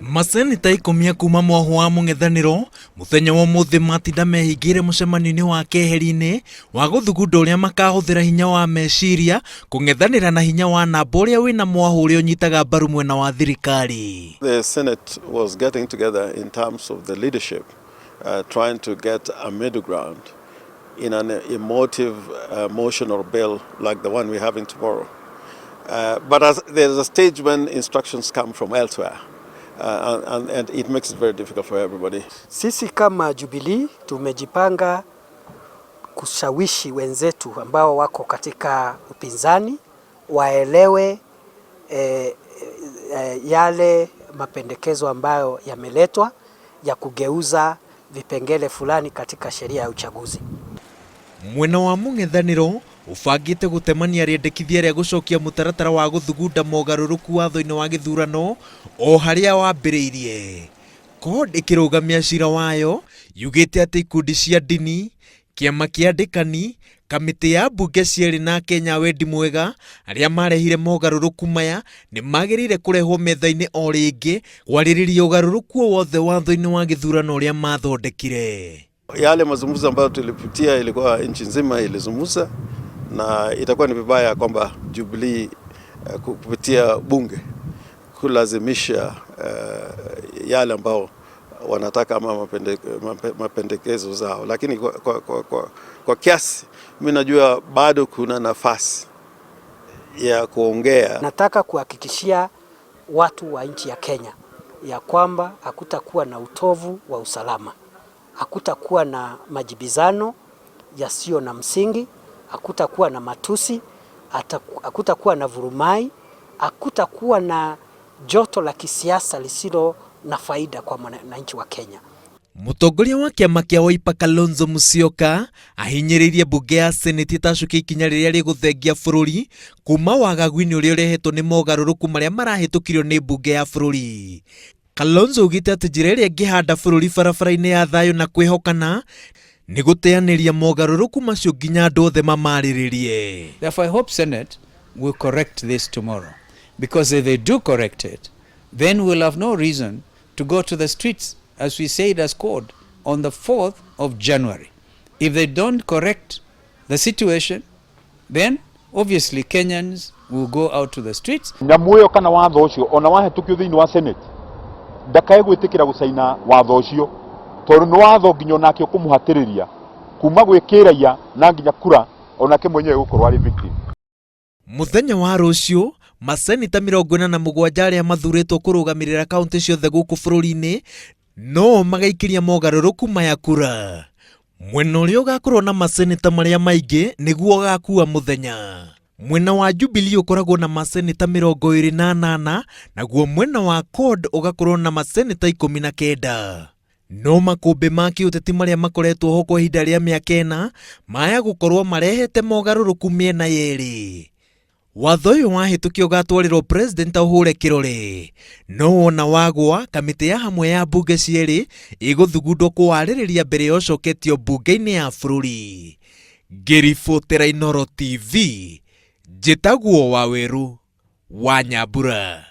Maseneta 10 a kuma mwahũ wa mũng'ethanĩro mũthenya wa ũmũthĩ matinda mehingĩire mũcemanio-inĩ wa keheri-inĩ wa gũthugunda ũrĩa makahũthĩra hinya wa meciria kũng'ethanĩra na hinya wa namba ũrĩa wĩna mwahũ ũrĩa ũnyitaga mbaru mwena wa thirikari. The Senate was getting together in terms of the leadership, trying to get a middle ground in an emotive motion or bill like the one we're having tomorrow. But as there's a stage when instructions come from elsewhere, and it makes it very difficult for everybody. Sisi kama Jubilee tumejipanga kushawishi wenzetu ambao wako katika upinzani waelewe yale mapendekezo ambayo yameletwa ya kugeuza vipengele fulani katika sheria ya uchaguzi. Mwena wa mũng'ethanĩro ũbangĩte gũtemania rĩendekithia rĩa gũcokia mũtaratara wa gũthugunda mogarũrũku watho-inĩ wa gĩthurano o harĩa wambĩrĩirie. CORD ĩkĩrũgamia cira wayo yugĩte atĩ ikundi cia ndini, kĩama kĩa andĩkani, kamĩtĩ ya mbunge cierĩ na Akenya wendi mwega arĩa marehire mogarũrũku maya nĩ magĩrĩire kũrehwo metha-inĩ o rĩngĩ kwarĩrĩria ũgarũrũku o wothe watho-inĩ wa gĩthurano ũrĩa mathondekire. Yale mazungumzo ambayo tulipitia ilikuwa nchi nzima ilizungumza, na itakuwa ni vibaya kwamba Jubilee kupitia bunge kulazimisha yale ambao wanataka ama mapendekezo zao, lakini kwa kiasi mimi najua bado kuna nafasi ya kuongea. Nataka kuhakikishia watu wa nchi ya Kenya ya kwamba hakutakuwa na utovu wa usalama, hakutakuwa na majibizano yasiyo na msingi, hakutakuwa na matusi, hakutakuwa na vurumai, hakutakuwa na joto la kisiasa lisilo na faida kwa mwananchi wa Kenya. Mũtongoria wa kĩama kĩa Wiper Kalonzo Musyoka ahinyĩrĩirie mbunge ya Senate ĩtacũkie ikinya rĩrĩa rĩgũthengia bũrũri kuma wagagu-inĩ ũrĩa ũrehetwo nĩ mogarũrũku marĩa marahĩtũkirio nĩ mbunge ya bũrũri. Kalonzo augĩte atĩ njĩra ĩrĩa ĩngĩhanda bũrũri barabara-inĩ ya thayũ na kwĩhokana nĩ gũteanĩria mogarũrũku macio nginya andũ othe mamarĩrĩrie. Therefore, I hope Senate will correct this tomorrow. Because if they do correct it, then we'll have no reason to go to the streets, as we said as CORD, on the 4th of January. If they don't correct the situation, then obviously Kenyans will go out to the streets. Nyamu ĩyo kana watho ũcio ona wahĩtũkio thĩinĩ wa Senate, ndakae gwĩtĩkĩra gũcaina watho ũcio, tondũ nĩ watho nginya onake ũkũmũhatĩrĩria kuma gwĩ kĩraia na nginya kura onake mwenyewe gũkorwo arĩ victim. Mũthenya wa rũciũ, maseneta 47 arĩa mathurĩtwo kũrũgamĩrĩra kaunti ciothe gũkũ bũrũri-inĩ no magaikĩria mogarũrũku maya kura. Mwena ũrĩa ũgakorwo na maseneta marĩa maingĩ nĩguo ũgakua mũthenya. Mwena wa Jubilee ũkoragwo na maseneta 28, naguo mwena wa CORD ũgakorwo na maseneta 19. No makũmbĩ ma kĩũteti marĩa makoretwo ho kwa ihinda rĩa mĩaka 4 maya gũkorwo marehete mogarũrũku mĩena yerĩ. Watho ũyũ wahĩtũkio ũgatwarĩrwo president aũhũre kĩrore, no wona wagwa, kamĩtĩ ya hamwe ya mbunge cierĩ ĩgũthugundwo kũwarĩrĩria mbere ya ũcoketio mbunge-inĩ ya bũrũri. Ngĩribotera Inooro TV, njĩtagwo Waweru wa Nyambura.